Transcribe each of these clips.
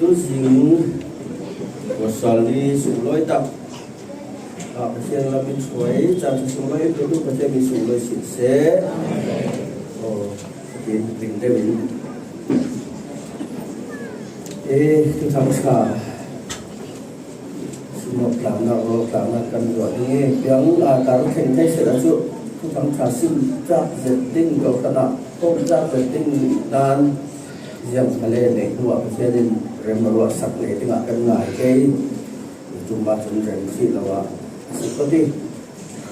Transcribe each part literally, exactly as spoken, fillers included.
Tuzing pasal ni sunglawi tak ah Pathian lam in thuai caan thu sunglawi in petu Pathian min sunglawi sin seh. Aw, kin ring deuh in. Eh, Thuthang Ṭha sumawh tlangnak, rawl tlangnak kan ruah ding i, piang aa tar thleng thei sehla cu Thuthang Ṭha sim cak zet ding, kawhhran ah kawm cak zet ding nan ziang khale neih hnuah Pathian in rem a ruahsak ngei dingah kan ngai kei. Cuma cun rem si lo ah a si ko ti.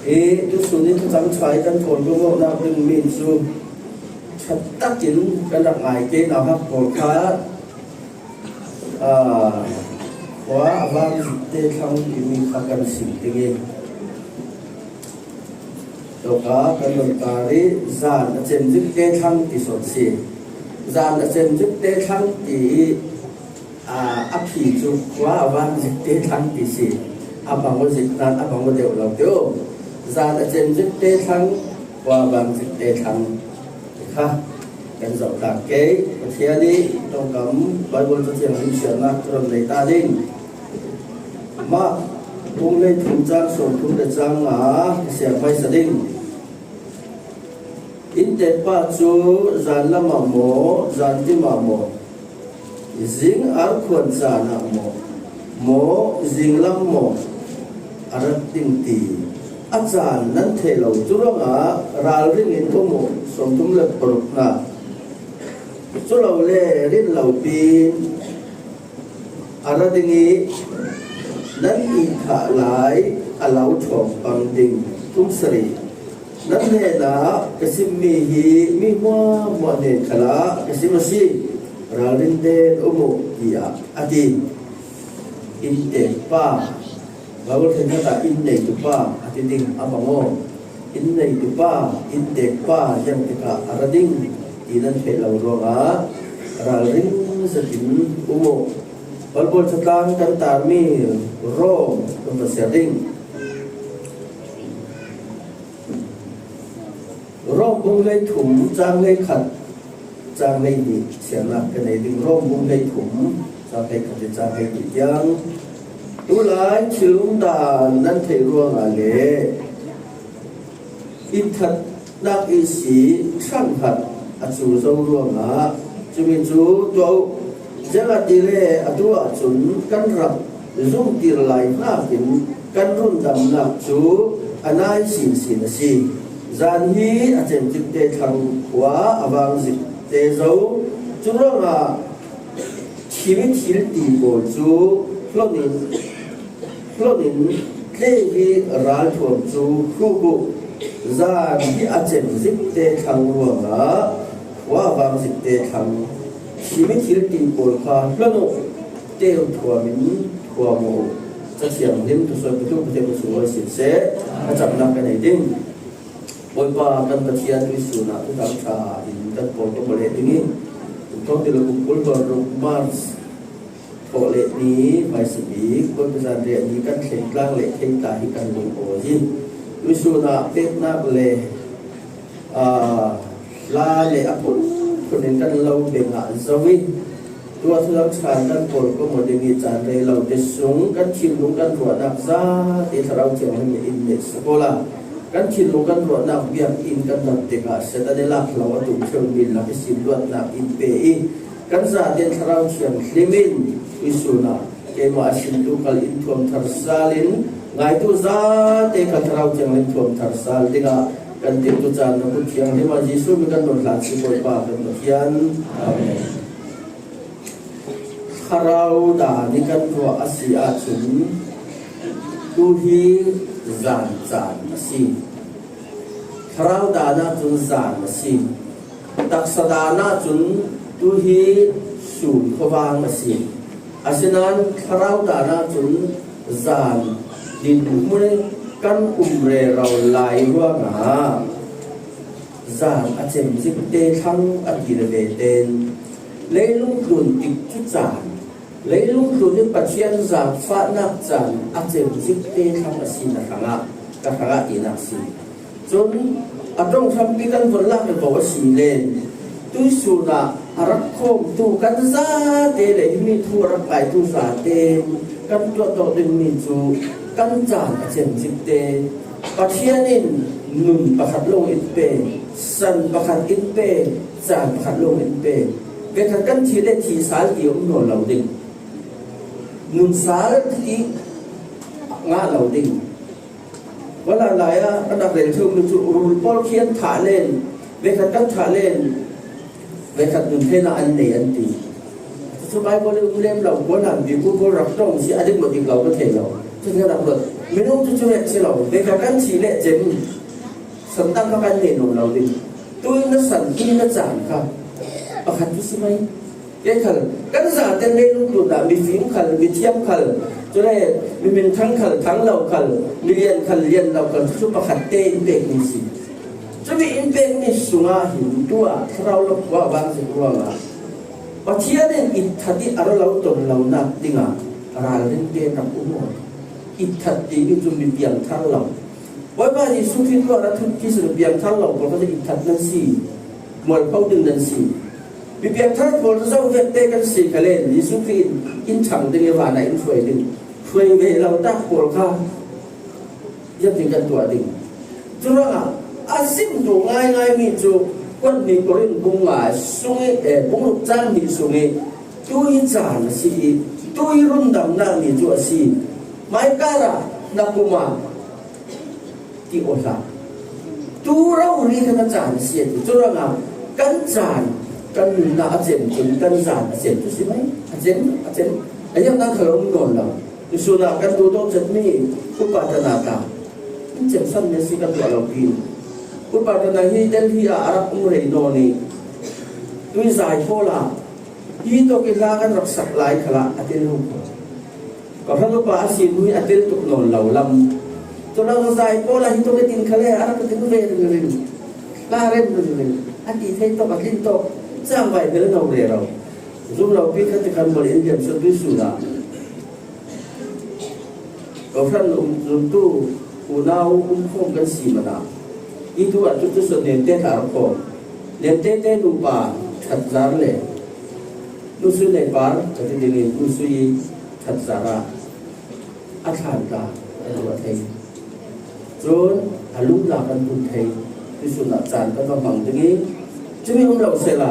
I tusun in Thuthang Ṭha i kan kawl ko mawhnak dingmi cu ṭha takin kan rak ngai kei. Nauhak pawl kha, aa, khua a vang zikte thlang timi kha kan sim ding i, tawka kan dontar i zan a cem zikte thlang ti sawn si. Zan a cem zikte thlang ti i, aa, a phi cu khua a vang zikte thlang ti si. A bang aw zik nan a bang aw deuh lo deuh. Zan a cem zikte thlang, khua a vang zikte thlang ti kha kan zoh tak kei. Pathian i ṭongkam Baibal Cathiang hrimhriatnak ka ron nei ta ding. Mah bung hleithum cang sawmthum le cang nga ka siar hmaisa ding. Inntek pa cu zan lam ah maw, zan tim ah maw, zing arkhuan caan ah maw, maw zing lam maw a rat ding ti a caan nan thei lo. Cu ruangah ralring in um uh. Sawmthum le paruknak. Cu lo le rin lo pin a ra ding i nan ihthah lai a lo ṭhawng pang ding. Thum sarih. Nan hnenah ka simmi hi mi hmuahhmuah hnen khalah ka sim a si. Ralrin tein um uh, tiah a ti. Inntek pa, Baibal theihnak ah inn neitu pa a ti ding a bang aw. Inn neitu pa, inntek pa ziang tikah a ra ding ti nan theih lo ruangah ralring zetin um uh. Baibal catlang kan tarmi Rom kan va siar ding. Rom bung hleithum cang hleikhat cang hleihnih siarnak ka nei ding. Rom bung hleithum cang hleikhat le cang hleihnih tiang. Tulai thil umdan nan theih ruangah le itthatnak ihsi ṭhanghat a cu zo ruangah cumi cu tuah uh. Ziangahtile atu ahcun kan rak zumhtir lai hnakin kan rundamnak cu a nai sinsin a si. Zan hi a cem zikte thlang, khua a vang zikte zo. Curuangah thimi thil ti pawl cu hlon in, hlon in tleu i ralthuam cu hruh uh. Zan hi a cem zikte thlang ruangah khua a vang zikte thlang. Thimi thil ti pawl kha hlon uh, teu thuam in thuam uh. Ca Thianghlim thusuan petu Pathian min sunglawi sin seh. A camnak ka nei ding. Bawipa kan Pathian, tuisun ah Thuthang Ṭha in kan pawl ko maw leh ding i, kum thawng ti le kum kul hluan ruk March thawhleh ni hmaisa bik Bawipa zanriah ni kan thleng tlang leh thei ta hi kan lung aw hi. Tuisun ah peknak le, aa, hla le a phunphun in kan lo bengah zo i, tua Thuthang Ṭha kan kawl ko maw ding i caan rei lo te sung kan thinlung kan ruahnak zate Thlarau Thianghlim in in neihsak awla, kan thinlung kan ruahnak biakinn kan rat tikah Satan i lak hlo a tum ṭheu mi lak i sin luatnak in pe i, kan zate Thlarau Thianghlim in tuisun ah keimah a sintu khal in thuam thar sal in, ngaitu zate khal Thlarau Thianghlim thuam thar sal dingah kan timhtu caan na kut thianghlim ah Jesuh min kan don hlan si Bawipa kan Pathian. Amen. Thlarau dan i kan ruah a si ahcun tu hi zan caan a si. Thlarau dan ahcun zan a si. Taksa dan ahcun tu hi sun khuavang a si. Asinain thlarau dan ahcun zan dinhmun kan um rero lai ruangah zan a cem zikte thlang a ti le ve tein leilung tlun tik cu caan, leilung tlun in Pathian zaangfahnak caan a cem zikte thlang a sinak hrangah ka hrangah tinak si. Cun a ṭong hrampi kan von lak le ko a si len tuisun ah A rak khawmtu kan zate le himi thu a rak ngaitu zate kan tuah tawh dingmi cu kan caan a cem cikte. Pathian in nun pakhat lo in pe, san pakhat in pe, caan pakhat lo in pe. Veikhat kan thih le thih sal ti a um nawn lo ding. Nun sal ti ngah lo ding. Wala lai ah a rak rel ṭheumi cu rul pawl khi an thah len, veikhat kan thah len, veikhat nun theinak an nei an ti. Cucu Baibal i um lem lo, kua hlan bik pawl rak ṭong si a dik maw dik lo ka thei lo. Cucu rak lut. Minung cu cu rek si lo, veikhat kan thih le cem, san tang kha kan nei nawn lo ding. Tui na san, tui na caan kha pakhat cu si mai. Kei khal, kan zate leilung tlunah mifim khal, mithiam khal, cule mi minthang khal, thang lo khal, milian khal, lian lo khal, cucu pakhat te in pekmi si. Cumi in pekmi sungah hin tu ah thlarau lo kua vang zik ruangah Pathian in itthat ih a ra lo ton lonak dingah ralring te rak um aw. Itthat timi cu mi piangthar lo. Bawipa Jesuh Khrih tuah a ra thut khi sin piangthar lo pawl kha itthat nan si, mualpho ding nan si. Mi piangthar pawl cu zoh vek te kan si kha len, Jesuh Khrih in in thang ding i vanah in hruai ding. Hruai ve lo tak pawl kha ziangtin kan tuah ding. Curuangah a simtu ngaingaimi cu kuat mi Korin bung nga sung ih, eh, bung ruk cang hnih sung ih tu hi caan a si ih tu hi rundamnak mi cu a si. Hmaikar ah na kum ah ti aw hlah. Tu rori kha na caan a si a ti. Curuangah kan caan kan nunnak a cem cun kan zan a cem cu si mai. A cem, a cem. A ziangnak kha lo um nawn lo. Nisun ah kan duhdawt zetmi upa tana ta in cem san mi a si kan tuah lo pi. Upa tana hi Delhi ah a rak um rei nawn ih tuizai pawl ah hi tawk ih hla kan rak sak lai khalah a tel lo. Ka hran upa a si hnu hi a tel tuk nawn lo lam. Tulang zai pawl ah hi tawk ih tin khale a rak ka tin ve ringring. Hla rem ringring. A ti thei tawk, a tlin tawk. Cangvai bel no rero. Zum lo pi kha ti khan bol in liam sual tuisun ah Kohhran um zumtu unau um khawm kan si man ah, hi tu ah cu tusun Nemte hla rak khawm. Nemte te nupa Ṭhatzar le Nusui Neipar ka ti ding in Nusui Ṭhatzar ah a thlan ta kan ruah thei. Cun a lungla kan hun thei. Tusun ah caan kan va hmang ding i cumi um lo sehla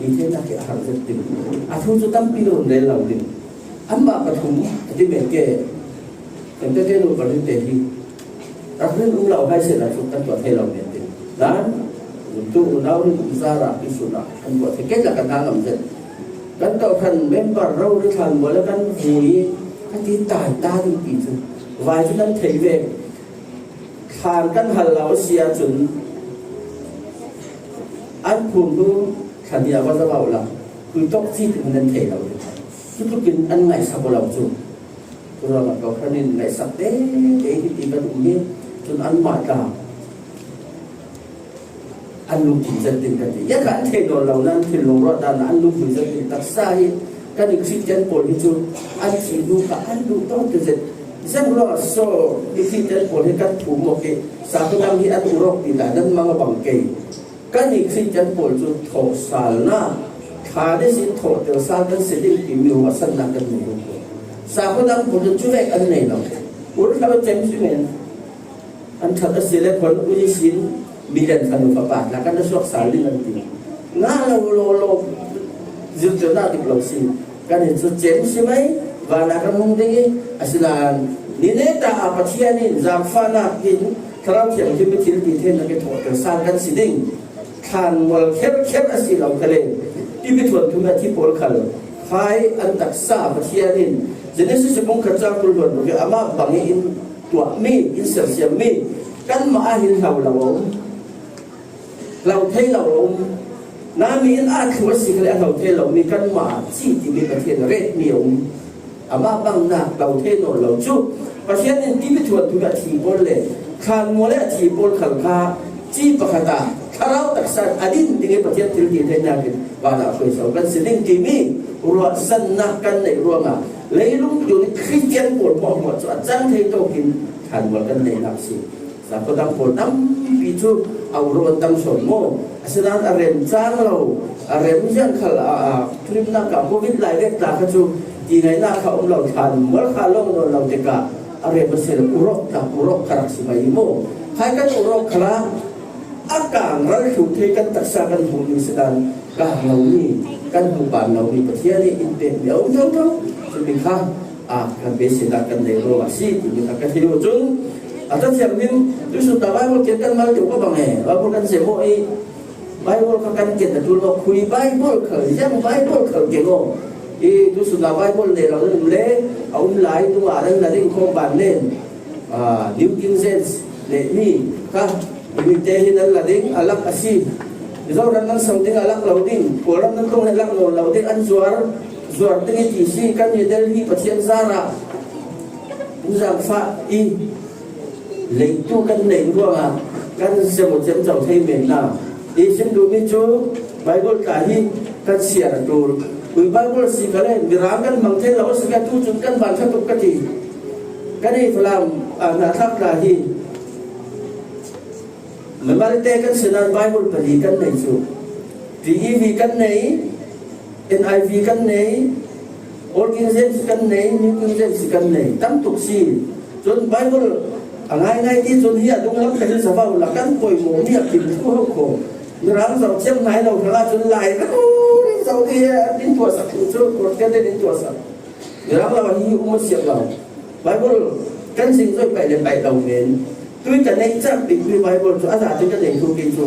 hi theinak hi a har zet ding. A thu cu tampi run rel lo ding. Anmah pathum a ti men ke, kan tete nu pali te hi rak rin um lo hai sehla cu kan tuah thei lo men ding. Dan tu unau rin um zara tusun ah kan tuah thei ke la kan hna ngam zet. Kan tohhran member rori thlan bual le kan vui kan ti tai ta ding ti cu vai cu nan thei ve. Thlan kan hal lo a si ahcun an phum hnu thlan hi a va za lo la, khui tawk ci ti nan thei lo. Cutluk in an ngaihsak aw lo cu. Curuangah kohhran in ngaihsak te te hi ti kan um hi. Cun anmah tla an lungthin zet ding kan ti. Ia kha an thei nawn lo nain thinlung ruah dan ah an lungthin zet ding taksa hi. Kan i Khristian pawl hi cu an thih hnu kha an duh tawn ti zet. Zan ruah so i Khristian pawl hi kan thum awk i sakhuadang hi an ur awk ti dan nan mang a bang kei. Kan i Khristian pawl cu thawhsalnak thla ihsin thawhter sal kan si ding timi ruahsannak kan nei lo. Sakhuadang pawl cu cuvek an nei lo. Ur hlau cem si men. An ṭhat a si le phon ui sin milian thanu fapa tla kan suak sal ding an ti. Ngah lo law law zirtirnak dik lo si. Kan in cu cem si mai, vanah kan hung ding i, asinain ni neta ah Pathian in zaangfahnak in Thlarau Thianghlim i thil ti theinak i thawhter sal kan si ding. Thlan mual kherkher a si lo khal le, tipi thuan thum a thi pawl khal khai an taksa Pathian in Genesis bung khat cang kul hluan ruk i amah bang i in tuahmi, in sersiammi kanmah ah hin hlo lo a um. Hlo thei lo a um. Nami in aa thlu a si khal le a hlo thei lomi kanmah ah ci timi Pathian retmi a um. Amah bangnak hlo thei nawn lo cu Pathian in tipi thuan thum a thi pawl le thlan mual le a thi pawl khal kha ci pakhat ah thlarau taksa a din ding i Pathian thil ti theinak in vanah hruaiso kan si ding timi ruahsannak kan neih ruangah leilung tlun Khristian pawl hmuahhmuah cu a cang thei tawkin thlan mual kan neihnak si. Khuadang pawl tampi cu a urawh an tam sawn maw? Asinain a rem cang lo, a rem ziang khal a, a, thuhlimnak ah covid lai vek ta kha cu tingaihnak kha um lo, thlan mual kha lawng nawn lo tikah a rem a si lo, urawh tlak, urawh kha rak si mai maw? Khai kan urawh khalah a kang ral thluh thei kan taksa kan hmuhmi asinain kang lomi, kan hmuh ban lomi Pathian ih in pekmi a um thotho. Cumi kha a kan beiseinak kan nei ruangah a si timi kha ka thei uh cun, a Cathiang nih tuisun ta Baibal keng kan mal deuh ka bang e, Baibal kan zem aw ih, Baibal kha kan keng a ṭul aw, khui Baibal khal, ziang Baibal khal keng aw. Ih, tuisun ta Baibal nei lo nan um le, a um lai tungah nan la ding khawng ban len, ah, New King James le mi kha, himi te hi nan la ding a lak a si. Mizoram nan sang ding a lak lo ding, Kawlram nan tung le lak nawn lo ding, an zuar, zuar ding i ti si, kan i Delhi Pathian zarah in zaangfah i leitu kan neih ruangah kan zem aw ciamco thei men hna. I sim duhmi cu Baibal tla hi kan siar a ṭul. Khui Baibal si ka le, Mirang kan hmang thei lo a si ka tu cun kan van ṭha tuk ka ti. Kan i Falam, ah, hna thlak tla hi Mamalte kan si nain Baibal pali kan nei cu, T E V kan nei, N I V kan nei, Old King James kan nei, New King James kan nei, tam tuk si. Cun Baibal a ngaingai ti cun hi a dunglam ka hin sava uhla kan poimawh mi a kim thu ho kho. Mirang zoh thiam hnai lo hrangah cun Lai rori zoh hi an in tuahsak tu cu, Kawltian in tuahsak. Mirang lo hi um a siak lo. Baibal kan zingzoi paih le paih lo men. Tui ka neih cak bikmi Baibal cu a zate ka nei thu kei cu,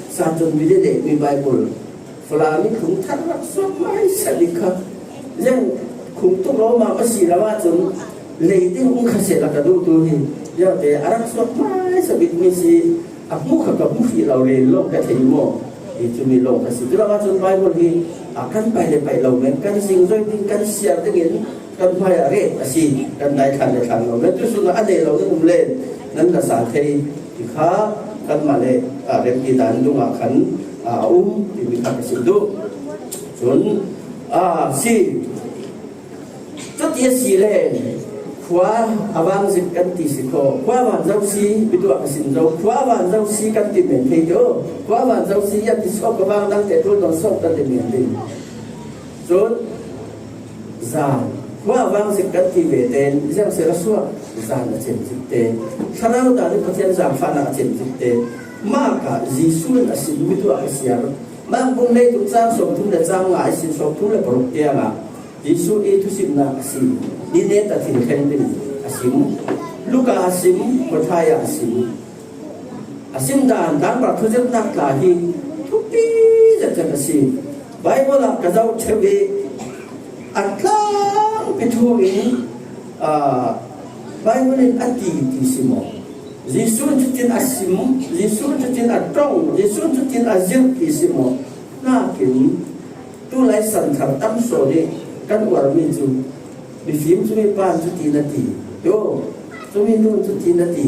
San John Bili lehmi Baibal. Falam ih khung thar rak suak hmaisa bik kha. Ziang khung tuk lawmam a si lo ahcun lei ding um kha seh la ka duhtu hi. Ziangte a rak suak hmaisa bikmi si, a hmu kha ka hmu hrih lo rel lawng ka thei maw? Hi cumi lawng ka si. Culo ahcun Baibal hi a kan paih le paih lo men, kan zingzoi ding, kan siar dingin kan hmai ah ret a si, kan dai thlan le thlan lo. Nan tu sungah a nei lo nan um le nan la sa thei ti kha kanmah le, ah, remti dan dungah khan, ah, a um timi kha ka sim duh. Cun, ah, si. Cuti a si le khua a vang zik kan ti si kho. Khua van zo si, biaduak a sin zo. Khua van zo si kan ti men thei ti aw. Khua van zo si, ya ti sawk ka vang dang te tul dong sawk kan ti men ding. Cun zan, khua vang zik kan ti ve tein ziang si ra suak, zan a cem zik te, thlarau dan in Pathian zaangfahnak a cem zik te, Mark ah Jesuh in a sim mi tu a ka siar, Mark bung hleiruk cang sawmthum le cang nga a sim sawmthum le paruk tiang ah Jesuh i thusimnak a sim, ni net a thil thleng ding a sim, Luka a sim, Matthai ah a sim. A simdan tlangval thuzirhnak tla hi thupi zetzet a si. Baibal ah ka zoh cheu i a tlangpi thu in, aa, Baibal in a ti ti si maw? Jesuh in cutin a sim, Jesuh in cutin a ṭong, Jesuh in cutin a zirh ti si maw? Nakin tulai santhar tam sawn i kan uarmi cu mifim cumi pa in cutin a ti, yo, cumi nu in cutin a ti,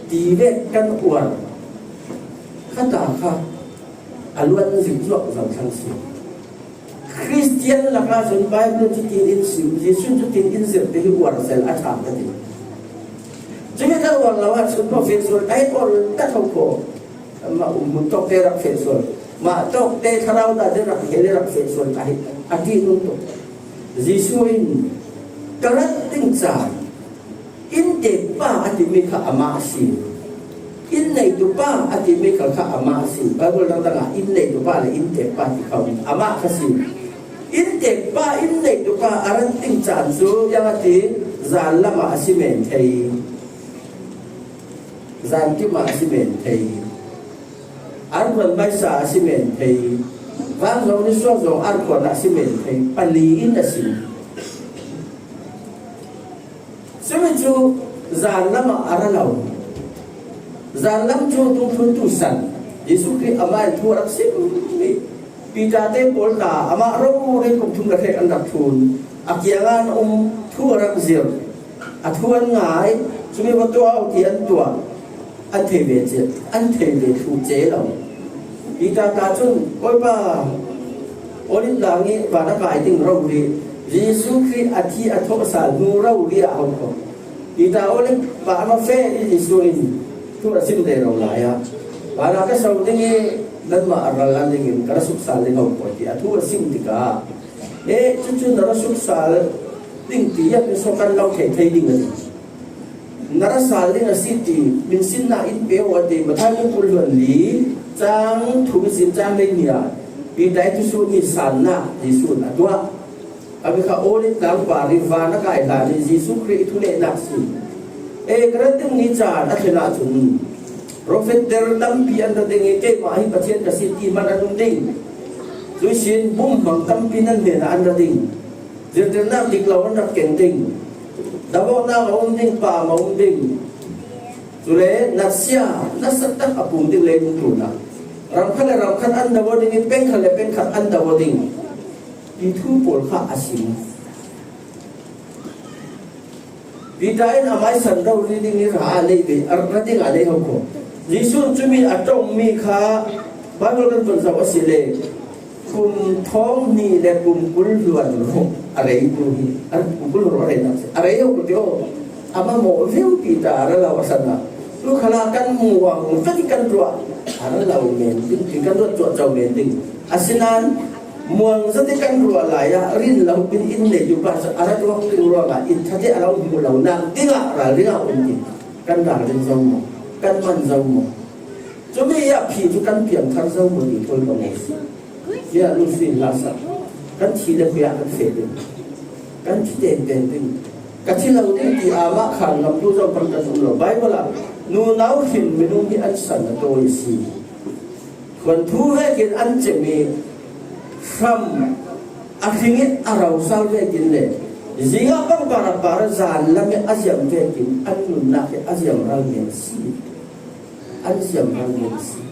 ti vek kan uar. Khata kha a luan zik zuak zohthlang si. Khristian lakah cun Baibal in cutin in sim, Jesuh in cutin in zirh ti hi uar zel a ṭha ka ti. Cumi kan uar lo ahcun profet sual ai ol ta tho ko. Mah um hmun tawkte rak feh sual. Mah tawkte thlarau dah rak hel rak feh sual ka hi a ti nung tuk. Jesuh in ka rat ding caan, in tek pa a timi kha amah a si. In neitu pa a timi kha, kha amah a si. Baibal dangdang ah in neitu pa le in tek pa ti kha um. Amah kha si. In tek pa, in neitu pa a rat ding caan cu yang a ti, zan lam ah a si men thei. Zan kim ah a si men thei. Arkhuan hmaisa a si men thei. Vang zong nisuak zong arkhuan ah a si men thei. Pali in a si. Cumi cu zan lam ah a ra lo. Zan lam cu dungthluntu san. Jesuh Khrih amah in thu a rak sim i Peter te pawl tla amah rori kum thum le hrek an rak thlun. A kiangah an um, thu a rak zirh. A thu an ngai, cumi va tuah u ti an tuah. An thei ve cia, an thei ve thluh ce lo. Peter tla cun, Bawipa, Olive dang i van a kai ding rori, Jesuh Khrih a thi a thawh sal hnu rori ah a hau kho. Peter Olive va a va feh i Jesuh in, Thu a sim rero lai-ah, "Vanah ka so ding hi, nanmah a ral la dingin ka ra suksal ding ho," a ti. A thu a sim tikah, "Eh, cucu na ra suksal ding ti, ziangtin so kan lo thei thei ding a ti. Na ra sal ding a si ti, min sinna in pe aw," a ti. Matthai bung kul hluan li, cang thum ihsin cang hleihnih ah Peter ih thusuhmi sannak Jesuh in a tuah. A mi kha Olive tlang par ih van a kai hlan ih Jesuh Khrih ih thuneinak si. "Eh, ka rat ding ni caan a thlen ahcun profet der tampi an ra ding ih, keimah hi Pathian ka si ti hman an um ding. Cuihsin bumhmang tampi nan hnenah an ra ding. Zirtirnak dik lo an rak keng ding. Dawhawknak a um ding, paam a um ding. Cule natsia nasatak a pum ding leilung tlunah. Ram khat le ram khat an do aw ding ih, peng khat le peng khat an do aw ding," ti thu pawl kha a sim. Peter in amah ih san rori ding ih ra a lei ve, a ra ding a lei ho ko. Jesuh in cumi a ṭongmi kha Baibal kan vun zoh a si le, kum thawng hnih le kum kul hluan ruk a rei tu hi, a kum kul hluan ruk a rei nak si. A rei lo ka ti aw. A mamawh viau Peter a ra lo a san ah. Tu khalah kan muang vek ih kan ruah. A ra lo men ding, ti kan ruat cuahco men ding. Asinain muang zat ih kan ruah lai ah, rin lo pin in nei tu pa cu a ra ruak ding ruangah in ṭha te a lo hmu lo nak dingah ralring ah um ti. Kan ralring zo maw? Kan man zo maw? Cumi ah phi cu kan piangthar zo maw ti thawi bang a si. Ziah Lucy in hla sak. Kan thi le khuiah kan feh ding. Kan thi tengteng ding. Ka thi lo ding ti amah khan ngamtu zong kan kan um lo. Baibal ah nunau hrin minung hi an san a tawi a si. Thuanthu vekin an cem ih hram a hring ih a rosal vekin le zingah pangpar a par zan lam ih a ziam vekin an nunnak hi a ziamral men a si. An ziamral men a si.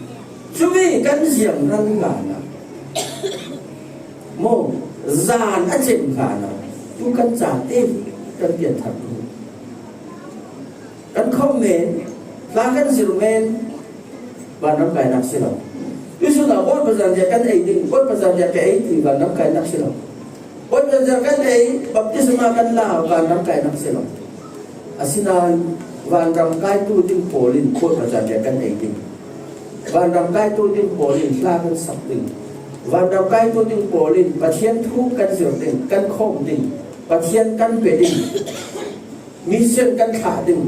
Cumi kan ziamral hlanah maw, zan a cem hlanah tu kan cate hi kan pianthar tu. Kan khawm men, hla kan zir men, vanram kainak si lo. Tuisun ah Bawi pazan zia kan ei ding, Bawi pazan zia ka ei ti vanram kainak si lo. Bawi pazan zia kan ei, baptisma kan la, vanram kainak si lo. Asinain vanram kaitu ding pawl in Bawi pazan zia kan ei ding. Vanram kaitu ding pawl in hla kan sak ding. Vanram kaitu ding pawl in Pathian thu kan zir ding, kan khawm ding. Pathian kan pe ding. Mission kan thlah ding.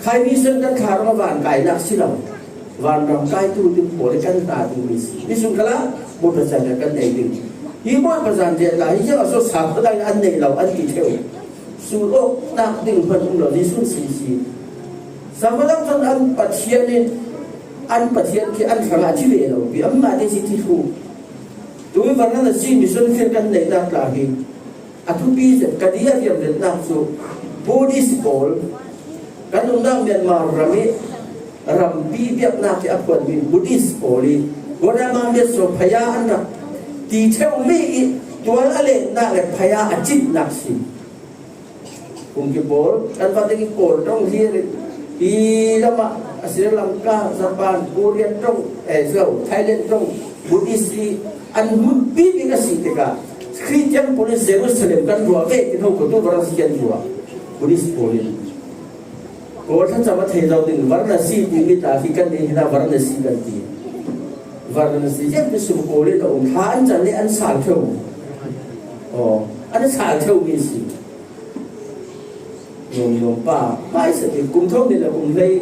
Khai mission kan thlah ruangah van kainak si lo. Vanram kaitu ding pawl ih kan hna dingmi si. Mission khalah Bawi pazan zia kan ei ding. Hi Bawi pazan zia tla hi ziangah so sakhuadang an neih lo an ti ṭheu. Sulawknak ding hman um lo, Jesuh in si si. Sakhuadang cun an Pathian in, an Pathian khi an hrangah thi ve lo pi, anmah te si thi thlu. Tui Varanasi mission field kan neihnak tla hi. A thupi zet, ka di a riamriatnak cu Buddhist pawl, kan umnak Myanmar ram ih rampi biaknak ih a phuanmi Buddhist pawl ih Gotama Miatso phaya an rak ti ṭheumi ih tual a lennak le phaya a cinhnak si. Phungki pawl kan va ding ih Kawl ṭong hlir ih, hi lamah a Sri Lanka, Japan, Korea ṭong, eh, so, Thailand ṭong, Buddhist ih an hmunpi bik a si tikah Khristian pawl in Jerusalem kan ruah ve ti hno ko tu Varanasi kan ruah. Buddhist pawl in Kawl thlacam a thei zo ding Varanasi timi ta khi kan nih hinah Varanasi kan ti. Varanasi ziangpi sum Kawl in a um thla an can le an sal ṭheu. Aw, an sal ṭheumi si. Nuamnuam pa, hmaisa bik kum thawng hnih le kum hlei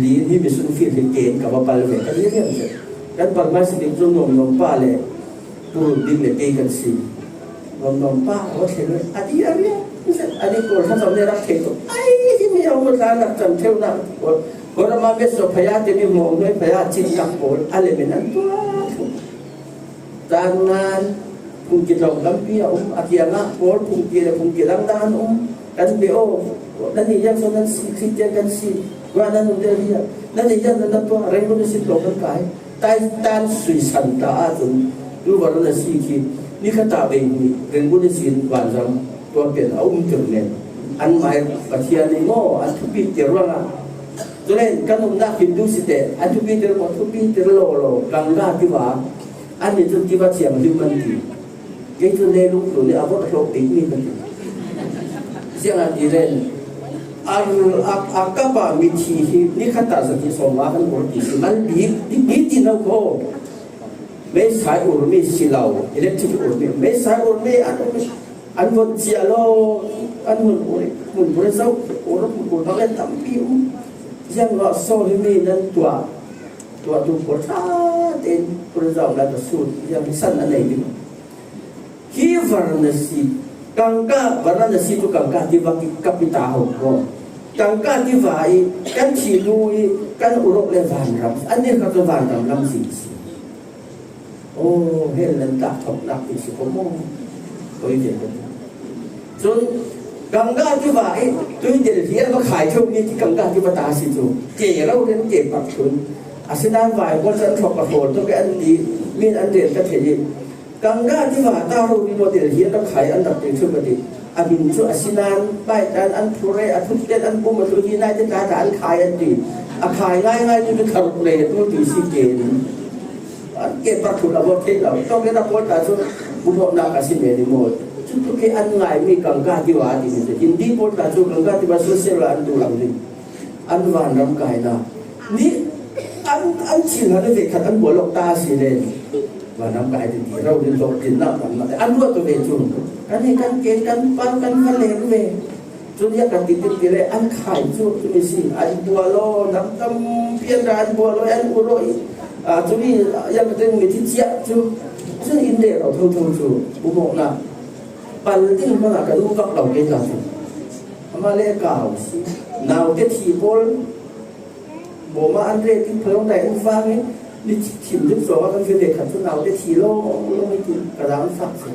li hi mission field hi ken ka va pal ve, kan i riam zet. Kan pal hmaisa bik cu nuamnuam pa le purun bik le kei kan si. Nuamnuam pa a va thlen a di a riam zet, a di Kawl thlacam le rak thei tuk. Ai, himi a um tla rak cam theunak pawl. Kawl a ma Miatso phaya timi hmawng hnuai phaya cinnak pawl a lemin an tuah. Tanngan, phungki tlawng tampi a um, a kiangah pawl phungki le phungki dangdang an um. Kan bia aw, nan i ziang so nan si, Khristian kan si, kua nan um deuh hi a, nan i ziang nan tuah, Rangoon ihsin tlawng kan kai. Taitan suisan ta ahcun, tu Varanasi khi, ni khat ah bei hnih, Rangoon ihsin vanzam, tua pian a umter men. Anmah Pathian nih maw, an thupi ter ruangah. Cule kan umnak Hindu si teh, an thupi ter maw, thupi ter lawlaw, Ganga tiva, annih cun tiva thianghlim an ti. Kei cu leilung tlun ih a vorh hlawh bikmi ka ti. Ziangahtile A, a, a kapa mithi hi ni khat ah zati sawm nga kan ur ti si mal bik, bik, bik ti no ko. Meisai ur mi si lo, electric ur mi, meisai ur mi an, an von cia lo, an hun ur, mun ur zau, ur, ur bang le tampi um. Yang lo so hi mi nan tua, tua tu por ta ten ur zau la ka su, yang san an nei ding. Hi Varanasi, Ganga, Varanasi tu Ganga tiva ki kapita ho ko. Ganga tiva i, kan thi lu i, kan urok le vanram, an ni ka vanram lam si si. Oh, hel nan tak thok nak ti si ko mo. Oi de ko. Chun, Ganga tiva i, tui del hi an va khai thok ni ki Ganga tiva ta si tu. Ke rau den ke pak chun. Asinan vai ko chan thok ka hol to ke an ti, min an del ka thei. Ganga tiva ta ro ni model hi an khai an dak te chu ka ti. A min chu asinan, bai tan an phure, a thuk ten an pum a tu hi nai te ta ta an khai an ti. A khai ngai ngai tu tu tharuk le tu ti si ke ni. An ke pa thu la bo thei lo. To ke na pol ta chu bu mo na ka si me ni mo. Chu tu ke an ngai mi Ganga tiva ti ni. Hindi pol ta chu Ganga tiva social an tu lang ni. An vanram kaina. Ni an, an chin han ve khat an bol lok ta si le. Vanram kai ti ti rau din lok din na kan na. An ruat to ve chu. Kan ni kan ke kan pa kan ka le ve. Chu ya ka ti ti ti le an khai chu chu ni si. An bol lo nam tam pian ra an bol lo an u lo i. A chu ni ya ka teng mi ti chia chu. Chu in de lo thong thong chu. Bu mo na. Pal ding hmanga ka duh vak lo kei ta chu. Ama le ka hau si. Naute thi pawl. Bawma an reh ding phalawng dai an vang in. Ni thim ding sawng a kan fete khat chu naute thi lawng lawng hi tin ka dang fak si.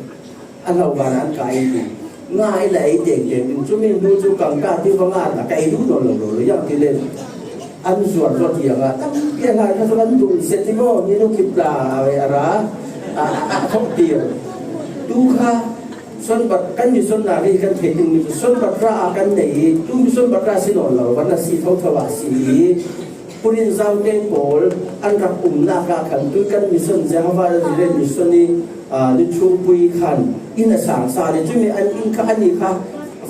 An hau van an kai in tin. Nga i la ei teng teng ding chu min hnu chu kang ka ti va nga ta kai duh nawn lo lo lo yang ti le. An zuar zawt hi anga tampi a hlai kha chu kan duh se ti maw, ni nu kip la ve a ra, a, a, a thawk tir. Tu kha Sonbatra kan mission na ri kan thei ding mi chu Sonbatra a kan nei hi, tu mi Sonbatra si nawn lo, van a si tho tho a si hi. Purin zau te pawl an rak umnak ah khan tu kan mission Jehovah Jireh mission i, a, ni chungpui khan inn a sang sa le, cumi an inn kha, ani kha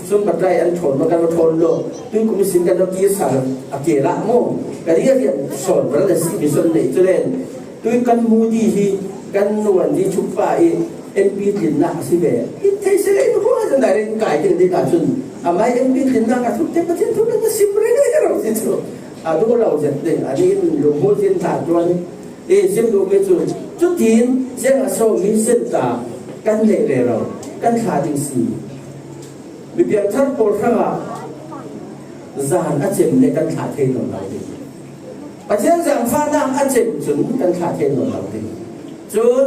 Sonbatra i an thawn ma kan va thawn lo. Tui kum sin kan lo kir sa a ke lah maw? Ka ri a rian sawn ral a si mi sawn nei cu len. Tui kan mu di hi kan nuan di chukpa i M P tlinnak a si ve. I thei si le i hua zan dai ren kai ding di ka cun. A mai M P tlinnak a thuk te Pathian thuk na sim ren ren ro si cu. A duh lo zet ding. A ni in lu mu zin ta tuan. I sim duh mi cu. Cutin ziang a so mi sin ta kan neih rero. Kan thla ding si. Mi piangthar pawl hrangah zan a cem le kan thlah thei nawn lo ding. Pathian zaangfahnak a cem cun kan thlah thei nawn lo ding. Cun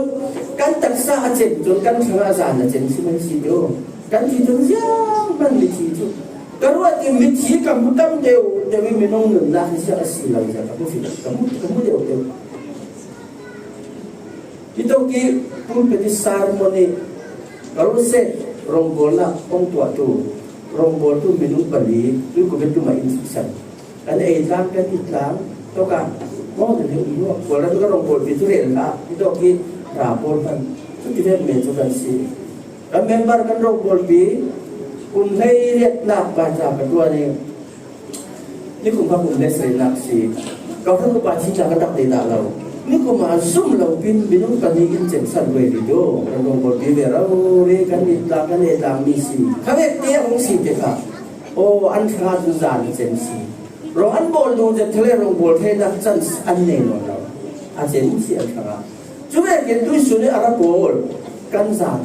kan taksa a cem cun kan hrangah zan a cem si mai si deuh. Kan ti cun zianghman mithi cu ka ruat i mithi ka hmu tam deuh deuh i minung nunnak hi ziang a si lo zia ka hmu, ka hmu, ka hmu deuh deuh. Hitawk i pulpit i sermon i ka ruat seh rongbawlnak kong tuahtu rongbawltu minung pali tui covid tumah in suksan kan ei tlang kan it tlang tawkah maw kan hei um hnuah Kawlram ka rongbawlpi tu rel hlah hitawk i ra pawl hman cu ti ven men cu kan si. Kan member kan rongbawlpi kum hleiriatnak pahra ka tuan i Nikum kha kum le seinak si. Ka hran upa thi tla ka tak te dah lo. Nikum a zum lo pin minung pahnih in cem san ve video. Kan rongbawlpi ve rori kan it tla kan ei tlang mi si. Kha vek te a hong si te kha. Aw, an hrangah cun zan a cem si. Rawh an bawl duh zet thale rongbawl theinak can an nei nawn lo. A cem si an hrangah. Cu vekin tuisun i a ra pawl kan zan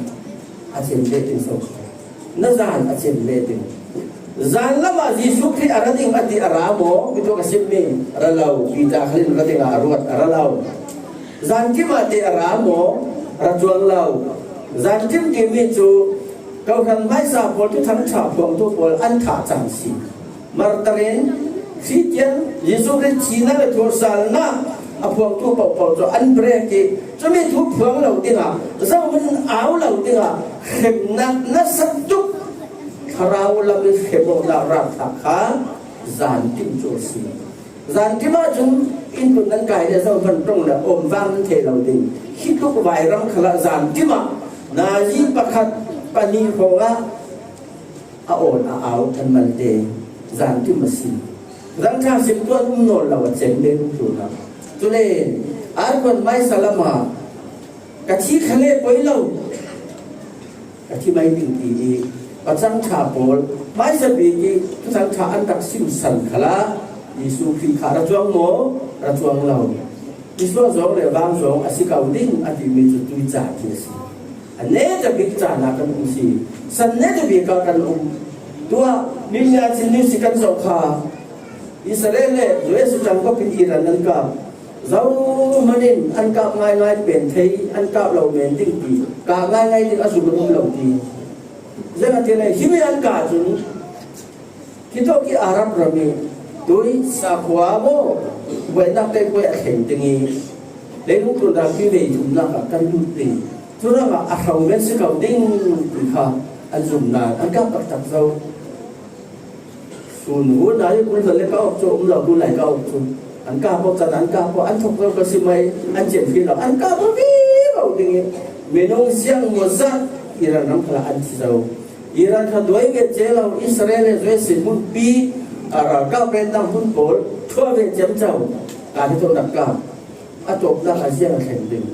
a cem ve ding so. Na zan a cem ve ding. Zan lamah Jesuh Khrih a ra ding a ti a ra maw? Hi tu ka simmi a ra lo. Peter khalin ra dingah a ruat a ra lo. Zan kim ah te a ra maw? Ra cuang lo. Zan kim timi cu Kohhran hmaisa pawl, Thuthang ṭha phuangtu pawl an thah cang si. Martar in Khristian Jesuh Khrih thihnak le thursalnak a phuangtu pohpoh cu an brek i cumi thu phuang lo dingah, zohmun au lo dingah hremnak nasa tuk thlarau lam i hrem awknak ralṭha kha zan tim cu a si. Zan tim ahcun inn tun nan kai le zohman ṭong le awm vang nan thei lo ding. Hi tuk vairam khalah zan tim ah nazi pakhat pahnih hrawngah a awn a au kan malte. Zan tim a si. Zan ṭha sim tuan um nawn lo a ceng le um tluna. Cule, Arkuan maisa lama ka thi kha le poi lo. Ka thi mai ding ti i pacang ṭha pawl maisa bik i pacang ṭha an rak simsan khala Jesu Khrih kha ra cuang maw, ra cuang lo. Jesu a zawng le vang zawng a si ko ding a timi cu tui ca ti a si. A neta bik caan ah kan um si. San neta bik ah kan um. Tuah, Mimia cin ni si kan zoh kha. Israel le U S A ṭangkawp in Iran an kap. Zohman in an kap ngaingai pen thei, an kap lo men ding ti. Kap ngaingai ding a zum an um lo ti. Ziangahtile, himi an kah cun, Hitawk i Arab ram i tui, sakhua maw, buainak te buai a thleng ding i, leilung tlun ram ti vei thumnak ah kan lut ding. Cu ram ah a hro men si ko ding ti kha an zumnak an kap taktak zo. Sun hun ai kul le ka awk cu um lo, kul lai ka awk cu an kap awk can, an kap awk, an thok zo ka si mai, an cem fi lo, an kap awk vivo ding i, minung siang maw zat i ram ram khalah an thi zo. Iran kha duai ve ce lo, Israel le U S A hmunpi, a, ralkap retnak hmun pawl thuah ve ciamco. Ka hi thawh rak ka a tawpnak a ziang a thleng ding.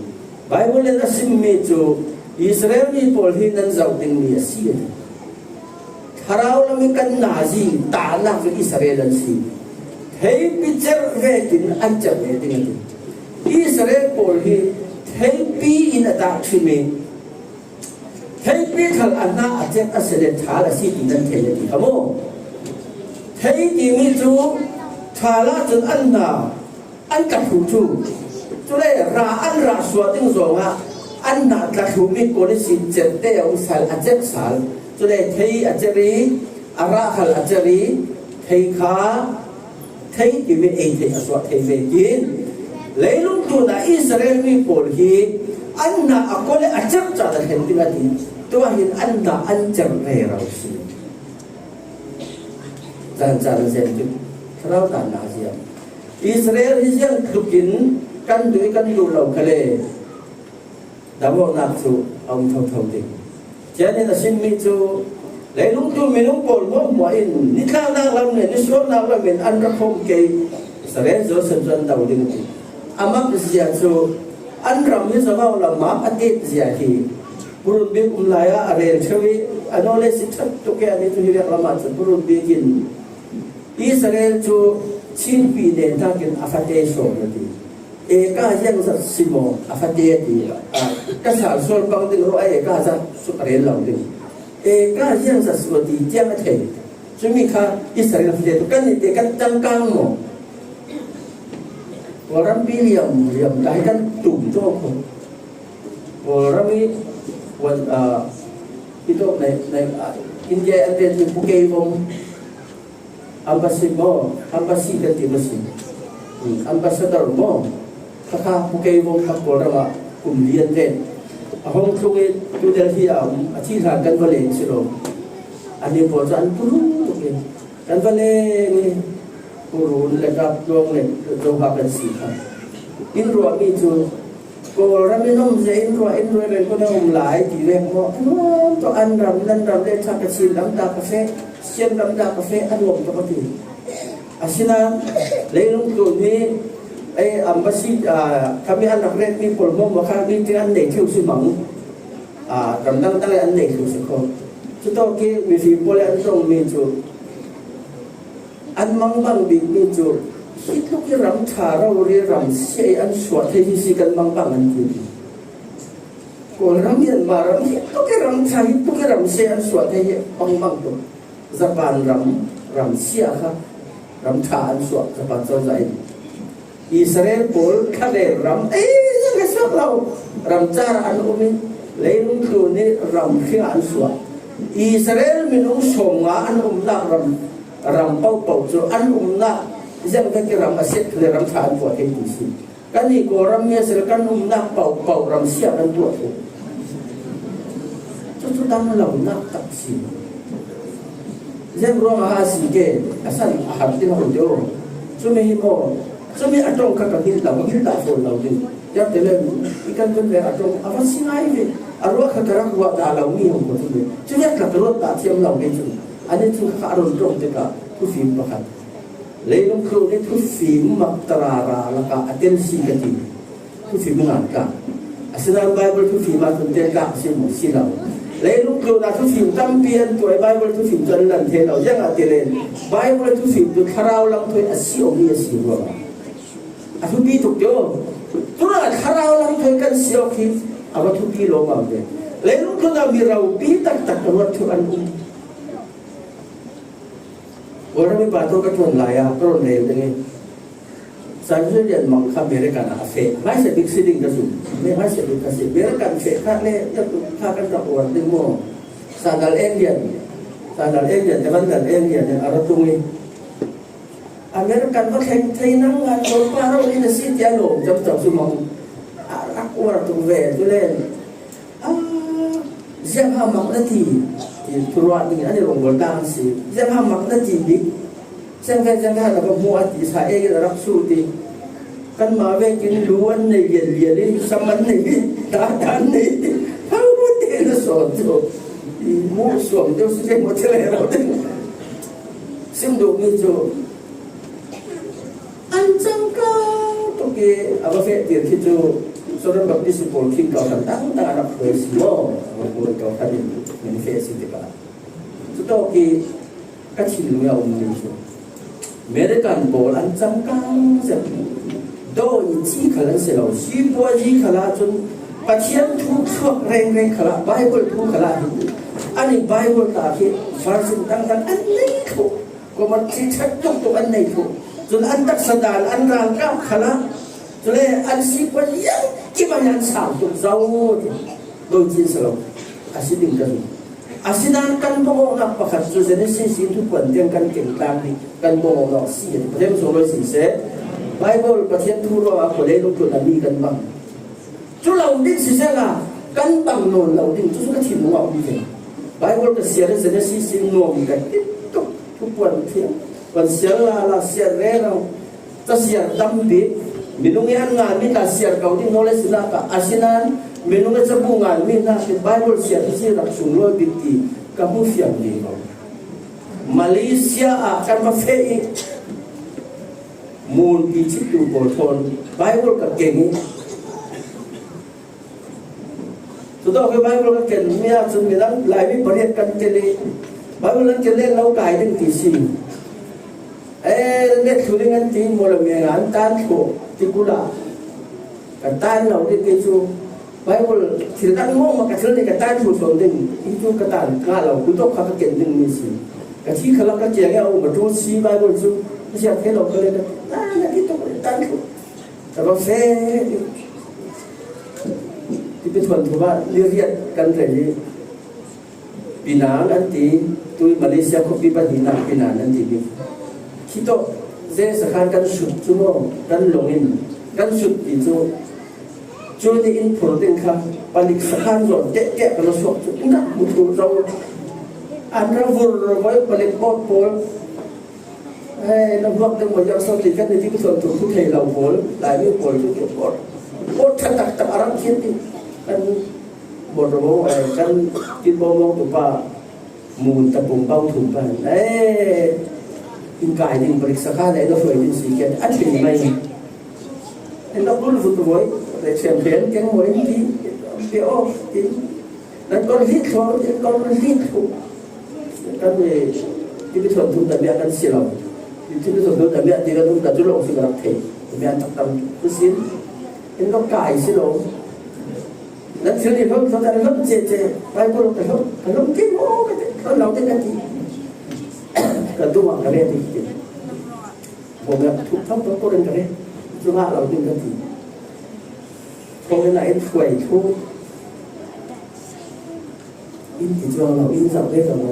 Bible in a simmi cu Israel mi pawl hi nan zoh dingmi a si a ti. Thlarau lam i kan nazi tahnak cu Israel an si. Theipi cerh vekin an cerh ve ding a ti. Israel pawl hi theipi in a dah ṭhim i theipi khal a hna a cek a si le ṭhal a si ti nan thei a ti kha maw? Thei timi cu ṭhal ahcun an hna an tla hlu cu. Cule ra an rah suah ding zongah an hna tla hlumi policy certe a um sal, a cek sal. Cule thei a cer i a rah khal a cer i thei kha thei timi ei theih a suah thei vekin leilung tlun ah Israel mi pawl hi an hna a kawl le a cerh caan a thlen ding a ti. Tuah hin an hna an cerh rero si. Caan caan a zem cu thlarau dan a ziam. Israel hi ziang tlukin kan duh i kan duh lo kha le damawhnak cu a um thotho ding. Cian in a simmi cu leilung tlun minung pawl hmuahhmuah in nitlaknak lam le nisuahnak lam in an rak hawm kei. Israel Joseph cu an do ding a ti. A mak zia cu an ram hi zohau lam map a tet zia hi purun bik um lai ah a rel ṭheu i a nawl le si ṭhat tuk i a nih cu hi riak lam ah cu purun bik in Israel cu Chinpi nen hnakin a fate sawm a ti. Eka ziangzat si maw a fate a ti. A, ka sal sual pang ding ruah a eka zat cu a rel lo ding. Eka ziangzat si maw ti tiang a thei. Cumi kha Israel fate tu kan nih te kan tangkang maw? Kawlram pi liam liam ka hi kan tum ṭaw ko. Kawlram i wan, a, i tawk nei, nei, a, India an tet mi pukei vong. Embassy maw? Embassy kan ti maw si? Hmm, ambassador maw? Kha kha pukei vong kha Kawlram ah kum lian len. A hong tlung i tu Delhi ah a thi hlan kan va leng si lo. An i pawl cu an purun tuk i kan va leng i purun le kap tluang le zoha kan si kha. In ruahmi cu Kawlram in um zia in ruah in ruai reng ko na um lai ti vek maw? A nuam tawh an ram, nan ram le ṭha ka Chin lam dah ka feh, Sian lam dah ka feh, a nuam tawh ka ti. Asinain leilung tlun hi ei embassy, aa, khami an rak retmi pawl hmuahhmuah kha meeting an nei theu si mang. Aa, ram dangdang le an nei theu si kho. Cutawk i mifim pawl le an tlawngmi cu an mangbang bikmi cu hi tluk i ram ṭha rori ram sia i an suah thei hi si kan mangbang an ti. Kawlram Myanmar ram hi tluk i ram ṭha hi tluk i ram sia i an suah thei hi mangbang tuk. Japan ram, ram sia kha ram ṭha an suah Japan cozah in. Israel pawl thlarel ram ei ziang he suak lo. Ram car an um i leilung tlun i ram hring an suah. Israel minung sawmnga an umnak ram, ram pohpoh cu an umnak ziang vek i ram a set le ram ṭha an tuah thei ti si. Kan i Kawlram mi a si le kan umnak pohpoh ram sia kan tuah thei. Cucu dang lo nak tak si. Ziang ruangah a si ke, a san a har ti lo deuh. Cumi hi maw, cumi a ṭong kha ka hngilh lo, hngilh dah fawn lo ding. Ziang te le, i kan kan ve a ṭong, a va si ngai ve. A ruah kha ka rak ruah dah lo mi hong ko cumi. Cumi a tlak ruat dah thiam lo ke cumi. Ani cu kha a run ṭong tikah, Thufim pakhat. Leilung tlun ni thufim mak tarara lakah a tel si ka ti. Thufim ngan ka. Asinain Bible thufim ah cun tel ka si mu si lo. Leilung tlun ah thufim tampi an tuai, Bible thufim cu an lan thei lo. Ziangahtile Bible thufim cu thlarau lam thoi a si awmi a si ruangah a thupi tuk tio. Cun a thlarau lam thoi kan si awk hi a va thupi lawmmam ve. Leilung tlun ah mi ropi taktak ka ruat thu an um. Kawlram i pa thawn ka ṭuan lai ah ka rawn rel ding i, Siberian mang kha American ah a feh. Hmaisa bik si ding ka zum. Hmaisa bik ka si. American feh kha le, kha kan rak uar ding maw? Sandal Indian. Sandal Indian, Evan dal Indian in a ra tung i, American va thleng thei nang ngan, Kawlpa ro in a si ti a lawm camcam cu mang a rak uar tung ve. Cule, ah, ziangha mak na ti, ti thuruah ding an i rung bal ta an si. Ziangha mak na ti bik, ziangha, ziangha na ka hmuh a ti sa e, a rak su ti. Kanmah vekin lu an nei lianlian i, sam an nei i, ta ta an nei i, hau te na sawn cu. I mu suam deuh si te maw ti le ro ding. Sim duhmi cu an cangkang tuk i a va feh tir khi cu Soran Baptist pawl khin kau hran tangtang a rak hruai si maw? A va hruai kau hran in min feh si tikah cutawk i ka thinlung i a ummi cu American pawl an cangkang zet. Dawi ci khal an si lo, sipuazi khal ah cun Pathian thu chuak rengreng khal ah, Bible thu khal ah hin an i Bible ta khi version dangdang an nei thluh. Kuamah ṭhitṭhat tuk tuk an nei thluh. Cun an taksa dan, an ralkap khal ah, cule an sipuan liangkim ah an sau tuk zo ti. Lo cin si lo. A si ding ka duh. Asinain kan bawngawhnak pakhat cu Genesis in Thupuan tiang kan keng tlang dih, kan bawngawhnak si. Pathian sung lo siseh, Bible Pathian thu ruangah khualei lungtlun a mi kan bang. Cu lo ding sisehla kan bang nawn lo ding, cucu ka thinlung ah um ve. Bible ka siar i Genesis in nuam ka ti tuk, Thupuan thiang. Kan siar lala, siar rero, ka siar tampi. Minung i an nganmi hna siar ko ding hna le sinak ah, asinain minung i cabu nganmi hna khi Bible siar hi si rak sunglawi bik ti ka hmu fiang ve ko. Malaysia ah kan va feh i, Munpi chiktu pawl thawn Bible ka keng i, cutawk hi Bible ka kenmi ahcun midang Laimi pariat kan tel i, Bible an ken le lo kai ding ti si. Eh, let thlu ding an ti, maw le meng an tan thluh ti kul ah ka tan lo ding ti cu. Bible thil dang mawngmawng ka thil nih ka tan thluh sawn ding, hi cu ka tan ngah lo, kutawk kha ka ken dingmi si. Ka thi khalah ka kiang i a um a ṭul si Bible cu ka siar thei lo ka le ka, na, na ti tuk tan thluh. Ka va feh. Tipi thuanthu ah ni riat kan rel i, Penang an ti, tu Malaysia khuapi pahnihnak Penang an ti bik. Khi tawh Zesa khan kan sut cu maw, kan lawng in kan sut ti cu, cu nih in phur ding kha palik sakhan zawn tehkeh kan suak cu in rak hmu thur zo. An ra vur voi palik bawt pawl. Hei, na hmuak deuh maw, ziang so ti kan i ti, ka thuanthu thu thei lo pawl, Laimi pawl cu kip pawl, pawl ṭha taktak a rak khin ti. Kan border, eh, kan kin bawmawng tu pa, mun tapung bang thum pa, eh, in kai ding palik sakhan le na hruai ding si khian a thin mai. Eh, na bul vut voi, le thiam thiam keng voi ti, ti aw, ti. Nan kor hlit thluah, nan kor hlit thluah. Kan i, tipi thuanthu tampi kan si lo. Tipi thuanthu tampi ti kan um, kan cu lo si ka rak thei. Tampi an tak tam tu sin. In lo kai si lo. Nan thil i hlon thluah, kan hlon ce ce. Bible ka hlon, ka hlon kim aw ka ti. Hlon lo te ka ti. Ka duh ah ka re ti ti. Bawmh ah thuk thok thok ko ren ka re. Cu ngah lo ding ka ti. Thawngin ah in hruai thuk. In ti cuang lo, in zoh ve ko lo.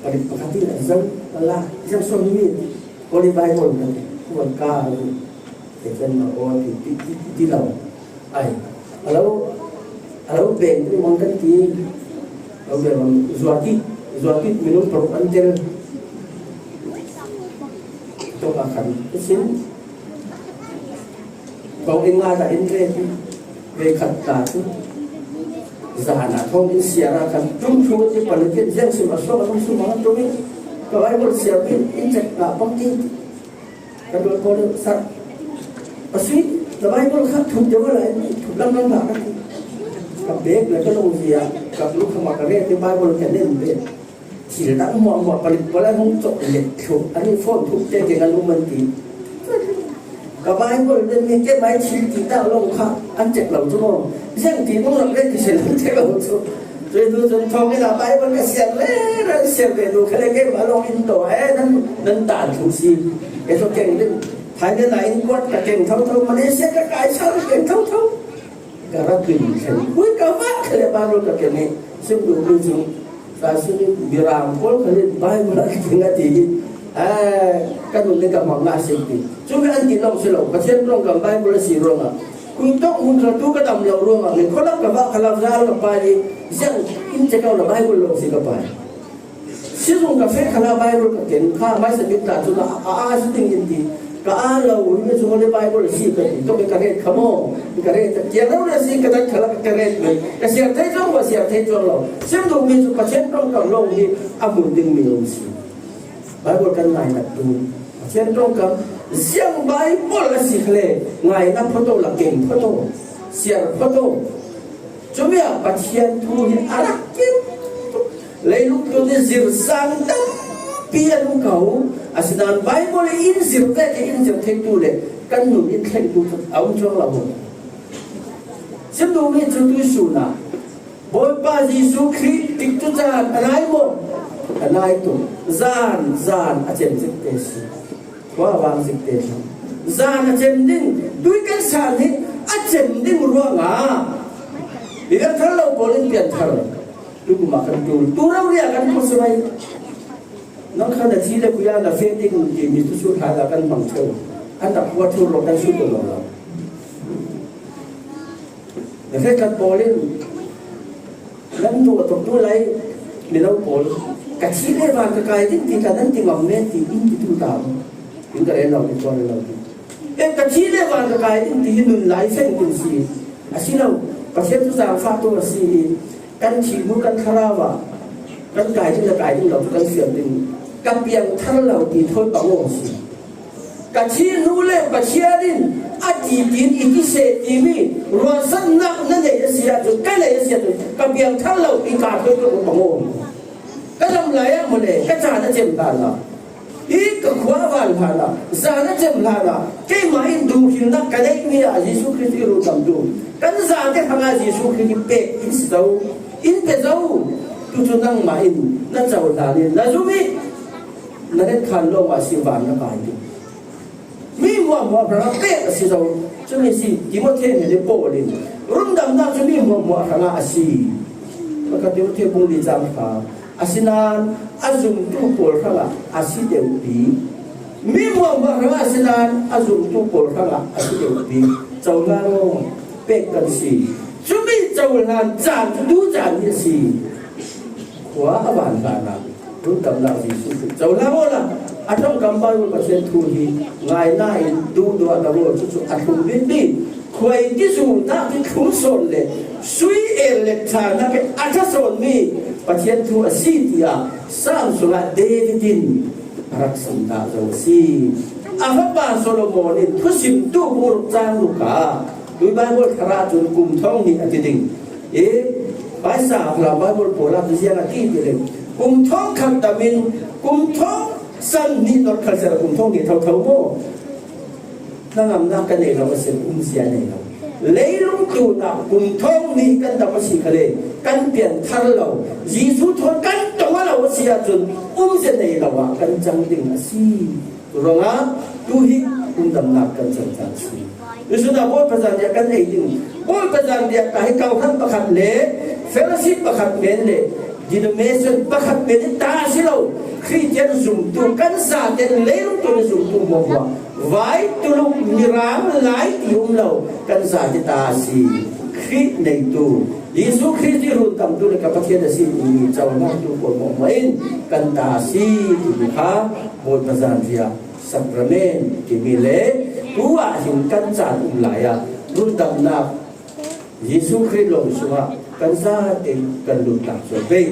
Palik pakhat in a zoh, a la, ziang sual mi, Holy Bible kan, kuan ka, ke kan ma aw ti, ti, ti, ti lo. Ai, a lo, a lo beng tu mang kan ti, a lo beng mang, zuati, zuati minung paruk an tel. Tuk a kan, sin, Kong in ngai dah in ve, ve khat ta cu. Zan ah thawng in siar ah khan tum thu ti palikin ziang sim a suak a tum sum a tum in. Ka Bible siam in, in check na pang ti. Ka dol ko le sa. Pasui, ka Bible kha thup deuh a la, thup lam lam ba ka ti. Ka bag le ka lo zia, ka lu kha ma ka re te Bible ka nen be. Thil dang muah muah palik pala hong cawk lek thluh. Ani phone thuk te keng a lum an ti. Ka Bible nen mi ke mai thil ti ta lo kha an cek lo cu maw. Ziang ti nung rak le ti se lo cek lo cu. Cui tu cun thawng ila Bible ka siar le, rak siar ve tu kha le ke ma long in to e nan, nan tan thu si. E so keng din. Thai ne na in kuat ka keng thau thau, Malaysia ka kai sa ka keng thau thau. Ka rak in thlen. Ui ka va kha le Bible ka keng e. Sim tu tu cu. Ka si ni Mirang pawl kha le Bible a keng a ti hi. Eh, ka nun le ka mang na sim ti. Cu mi an ti long si lo. Pathian rong ka Bible a si rong a. Kung tawk mun kha tu ka dam lo ruangah, min khualak ka vah khalam zal ka pai i, ziang in cekau na Bible lo si ka pai. Sizung ka fek khala Bible ka ken kha, mai sa mit ta cu na a, a, a si ding in ti. Ka a lo, in cu le Bible si ka ti, to ka ret kha maw, ka ret ka kiang lo na si ka dat khala ka ret mai. Ka siar thei cuang, ka siar thei cuang lo. Sim duh mi cu Pathian ṭawngkam lo hi a hmun ding mi lo si. Bible kan ngai nak tu. Pathian ṭawngkam ziang Bible a si kha le, ngai na photo la keng photo, siar photo. Cumi ah Pathian thu hi a rak keng. Leilung tu ni zir sang tampi an um ko. Asinain Bible in zir te, in zir thei tu le kan nun in thleng tu a um cuang lo. Sim duh mi cu tu sun ah Bawipa Jesuh Khrih tikcu caan a nai maw? A nai tuk. Zan, zan a cem zik te si. Khua a vang zik te si. Zan a cem ding, tui kan san hi a cem ding ruangah mi kan thar lo pawl in pian thar. Tukum ah kan tul. Tu rori ah kan tul si mai. Nang khan a thi le kuya na fe ding ti mi tu su thla la kan hmang theu. An tak khua thur lo kan su tu lo lo. Na fe kan pawl in nan tu a tok tu lai mi lo pawl. Ka thi le van ka kai ding ti ka nan ti ngam me ti in ti tu ta. In ka ren lo ti tuan lo ti. E ka thi le van ka kai ding ti hi nun lai feng kun si. A si lo. Pathian tu zang fa tu a si. Kan thih hnu kan thlarau ah kan kai ding le kai ding lo cu kan fiam ding. Ka piang thar lo ti thawi pang aw si. Ka thih hnu le Pathian in a ti tiin i ti seh timi ruahsannak na nei a si ahcun, ka nei a si ahcun, ka piang thar lo i ka thawi pang aw. Ka lam lai ah maw le ka caan a cem hlan ah, hi ka khua a van hlan ah, zan a cem hlan ah, keimah in duhhrilnak ka neihmi ah Jesuh Khrih i rundamtu kan zate hrangah Jesuh Khrih i pek in si zo, in pe zo. Tu cu nangmah in na cohlan in na zum i na retkhan lawngah si van na kai ding. Mi hmuahhmuah hrangah pek a si zo. Cumi si Timote nih le Paul in rundamnak cu mi hmuahhmuah hrangah a si. Pakhat Timote bung li cang hra. Asinain a zumtu pawl hrangah a si deuhpi. Mi hmuahhmuah hrangah asinain a zumtu pawl hrangah a si deuhpi. Cohlan aw, pek kan si. Cumi cohlan caan cu tu caan hi a si. Khua a van hlanah rundamnak Jesuh Khrih cohlan awla a ṭawngkam Bible Pathian thu hi ngaina in duhduah na rawl cucu a thlum bikmi khuai kizungtak i thlum sawn le sui el le ṭhanak i a ṭha sawnmi Pathian thu a si tiah Sam sungah David in a rak sam dah zo a si. A fapa Solomon in thusimtu bung ruk cang ruk ah tui Bible thar ah cun kum thong hnih a ti ding. I Baisa Falam Bible pawl ah cu ziang a ti ti le kum thong khat tam in kum thong san hnih nor khal seh kum thong hnih thotho maw? Hnangamnak ka nei lo a si, umzia nei lo. Leilung tlun ah kum thong hnih kan dam a si kha le kan pian thar lo. Jesuh thawn kan tong a lo a si ahcun umzia nei lo ah kan cang ding a si. Cu ruangah tu hi rundamnak kan cang caan si. Cucu ah Bawipa zan tiah kan ei ding. Bawipa zan tiah ka hi kawhhran pakhat le fellowship pakhat men le denomination pakhat men in ta a si lo. Khristian zumtu kan zate leilung tlun zumtu hmuahhmuah vai, tuluk, mirang, lai ti um lo kan zate ta a si. Khrih neitu Jesuh Khrih hi rundamtu le ka Pathian a si timi cohlantu pawl hmuahhmuah in kan ta a si timi kha Bawipa zan tiah Sakrament timi le tu ah hin kan caan um lai ah rundamnak Jesuh Khrih lawng sungah kan zate kan lutlak cuan pei.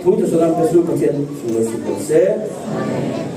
Thu thusam lam Jesu Pathian sung lo si ko se.